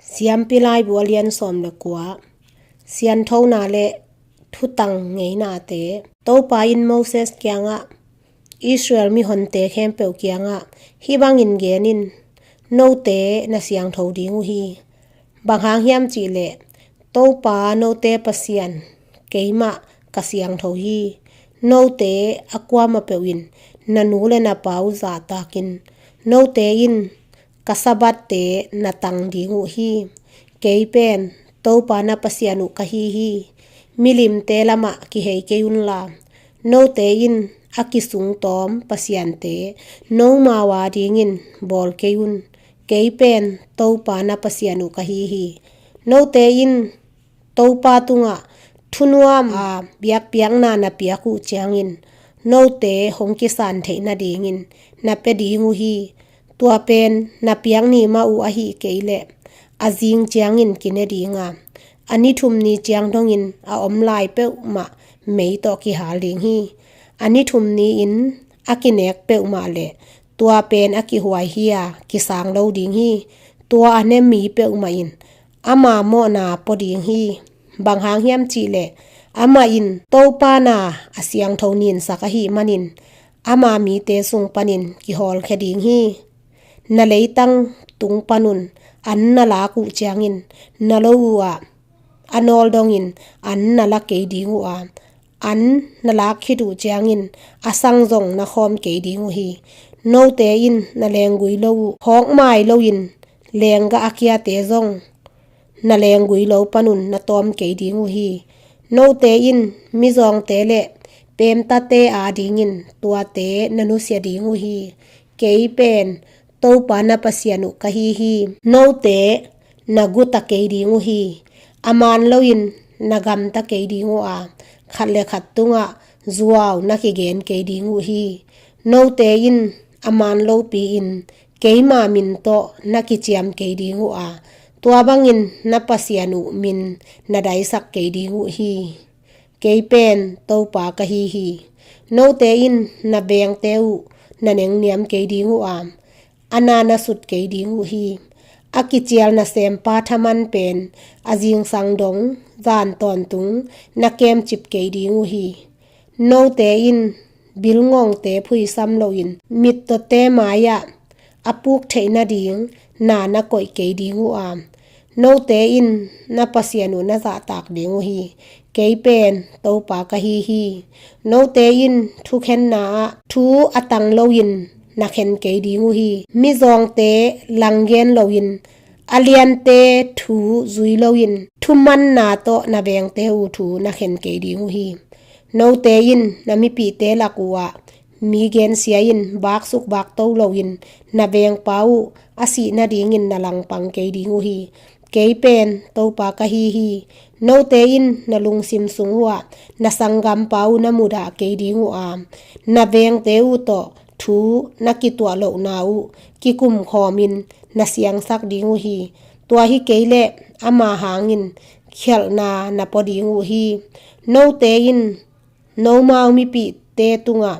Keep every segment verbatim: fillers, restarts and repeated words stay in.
Siampi Laibu a lian sawm le kua. Sianthona le thutang ngeinate. Topa in Moses kiangah, Israel mihonte khempeuh kiangah hih bangin gen in, note na siangtho ding uh hi. Bang hang hiam cihleh, Topa note Pasian keimah ka siangtho hi. Note a kuamah peuh in na nu le na pa uh zahtakin, note in ka Sabbath-te na tang ding uh hi. Kei pen Topa na Pasian uh ka hi hi. Milimte lamah kihei kei unla, note in a kisungtawm pasiante nomau a dingin bawl kei un. Kei pen Topa na Pasian uh ka hi hi. Note in Topa tungah thunuam a biakpiakna na piak uh ciangin, note hong kisan theih nadingin na pia ding uh hi. Tua pen na piak ni mah uh ahih kei leh, a zing ciangin kine ding a, a ni thum ni ciang dongin a om lai peuhmah mei tawh kihal ding hi. A ni thum ni-in a kinek peuhmah le tua pen a kihuai hi a, kisang lo ding hi. Tua a ne mi peuhmah in ama mawhna pua ding hi. Bang hang hiam cihleh, amah in Topa na a siangtho ninsak ahih manin, ama mite sung panin kihawlkhia ding hi. Na leitang tung panun an na lak uh ciangin, na lo uh ah a nawl dongin an na la kei ding uh a, an na lak khit uh ciangin a sang zong na khawm kei ding uh hi. Note in na lenggui lo uh, hawkmai loin lenggah a kiate zong na lenggui lo panun na tawm kei ding uh hi. Note in mizawngte le peemtate a dingin tuate na nusia ding uh hi. Kei pen Topa na Pasian uh ka hi hi. Note na guta kei ding uh hi. A man loin na gamta kei ding uh a, khat le khat tungah zuau na kigen kei ding uh hi. Note in a man lopi-in keima min tawh na kiciam kei ding uh a, tua bangin na Pasian uh min na daisak kei ding uh hi. Kei pen Topa ka hi hi. Note in na vengte uh na nengniam kei ding uh a, a na na sut kei ding uh hi. A kicial nasempa thaman pen a zingsang dong zan tawntung na kemcip kei ding uh hi. Note in bilngongte phuisam loin mittawte mai-ah a puk theih nading na na koih kei ding uh a, note in na Pasian uh na zahtak ding uh hi. Kei pen Topa ka hi hi. Note in thukhenna ah thu a tang loin na khen kei ding uh hi. Mizawngte langgen loin a liante thu zui loin thumanna tawh na vengte uh thu na khen kei ding uh hi. Note in na mipihte lak uh ah mi gensia in baksuk bakto loin na vengpa uh a sih nadingin na langpang kei ding uh hi. Kei pen Topa ka hi hi. Note in na lungsim sung uh ah na sanggampa uh na mudah kei ding uh a, na vengte uh tawh thu na kituah lohna uh kikumkhawmin na siangsak ding uh hi. Tua hi kei leh ama hangin khialhna na pua ding uh hi. Note in nomau mipihte tungah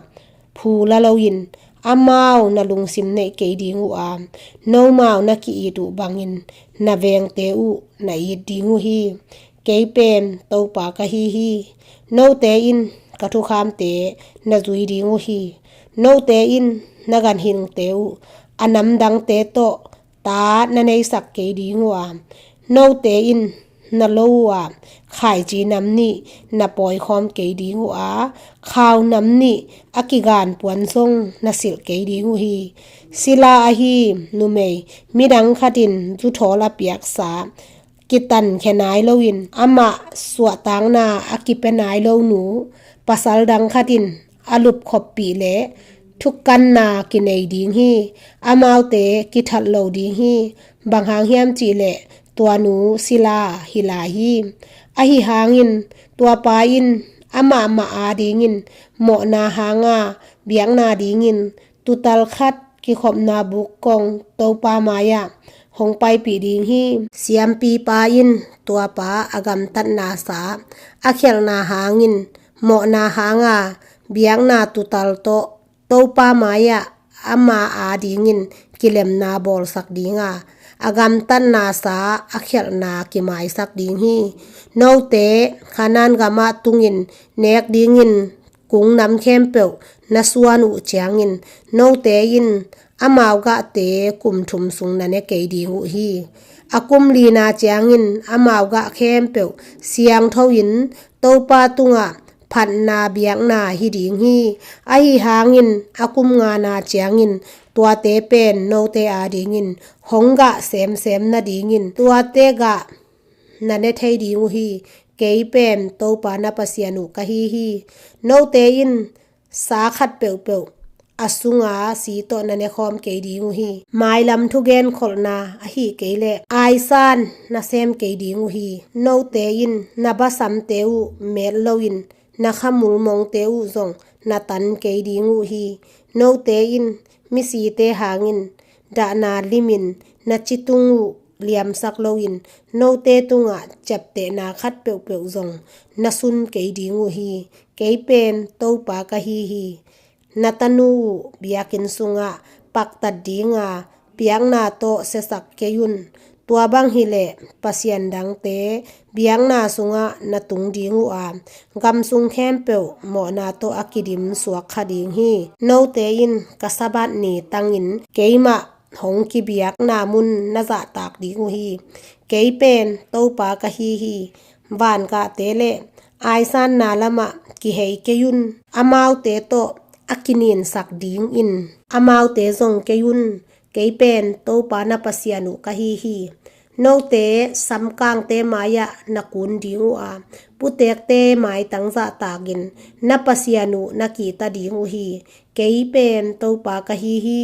phu la loin amau na lungsim neih kei ding uh a, nomau na ki-it uh bangin na vengte uh na it ding uh hi. Kei pen Topa ka hi hi. Note in ka thukhamte na zui ding uh hi. Note in na ganhingte uh a namdangte tawh ta na neisak kei ding uh a, note in na lo uh ah khaici nam nih na pawikhawm kei ding uh a, khau nam nih a kigan puan zong na silh kei ding uh hi. Sila ahi numei midang khatin zuthawl a piaksa kitankhia nai loin amah suahtakna a kipia nai lo nu pasal dang khatin a lupkhoppih leh thukanna kinei ding hi. Amaute kithat lo ding hi. Bang hang hiam cihleh tua nu sila hi lai hi. Ahi hangin tua pa in amah mah a dingin mawhna hanga biakna dingin tutal khat kikhopna buk kong Topa mai-ah hong paipih ding hi. Siampipa in tua pa a gamtatnasa a khialhna hangin mawhna hanga biakna tutal tawh Topa mai-ah ama a dingin kilemna bawlsak ding a, a gamtatnasa a khialhna kimaisak ding hi. Note Kanaan gamah tungin nek dingin kung nam khempeuh na suan uh ciangin note in amau gahte kum thum sung na ne kei ding uh hi. A kum lina ciangin amau gah khempeuh siangtho in Topa tungah phatna biakna hi ding hi. Ahi hangin a kum ngana ciangin tuate pen note adingin hong gah semsem nadingin tuate gah na ne thei ding uh hi. Kei pen Topa na Pasian uh ka hi hi. Note in sa khat peuhpeuh a sunga si tawh na nekhawm kei ding uh hi. Mailam thugen kholhna ahi kei leh aisan na sem kei ding uh hi. Note in na basamte uh met loin na khamul mongte uh zong na tan kei ding uh hi. Note in misite hangin dahna limin na citung uh liamsak loin note tungah ciaptehna khat peuhpeuh zong na sun kei ding uh hi. Kei pen Topa ka hi hi. Na tanu uh biakinn sungah paktat dinga biakna tawh siasak kei un. Tua bang hileh pasian dangte biakna sungah na tung ding uh a, gam sung khempeuh mawhna tawh a kidim suak kha ding hi. Note in ka Sabbath ni tangin keimah hong kibiakna mun na zahtak ding uh hi. Kei pen Topa ka hi hi. Vankahte le aisanna lamah kihei kei un. Amaute tawh a kininsak dingin amaute zong kei un. Kei pen Topa na Pasian uh ka hi hi. Note samkangte mai-ah na kun ding uh a, putekte maitang zahtakin na Pasian uh na kihta ding uh hi. Kei pen Topa ka hi hi.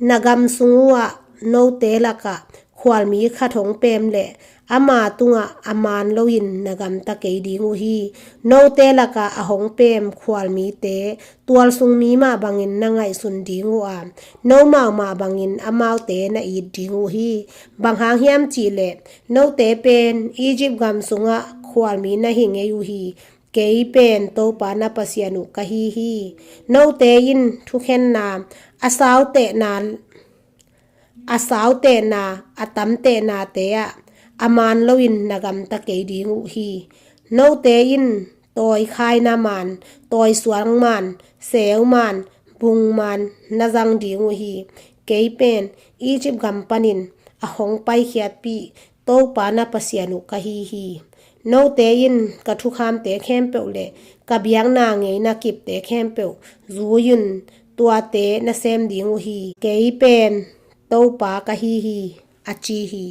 Na gam sung uhah note lakah khualmi khat hong pem leh ama tungah a man loin na gamta kei ding uh hi. Note lakah a hong pem khualmite tualsung mi mah bangin na ngaihsun ding uh a, nomau mah bangin amaute na it ding uh hi. Bang hang hiam cihleh note pen Egypt gam sungah khualmi na hi ngei uh hi. Kei pen Topa na Pasian uh ka hi hi. Note in thukhenna a sautehna a sautehna a tamtehnate ah a man loin na gamta kei ding uh hi. Note in tawi khaina man, tawi suang man, seu man, bung man na zang ding uh hi. Kei pen Egypt gam panin a hong paikhiatpih Topa na Pasian uh ka hi hi. Note in ka thukhamte khempeuh le ka biakna ngeina kipte khempeuh zui un. Tuate na sem ding uh hi. Kei pen Topa ka hi hi, a ci hi.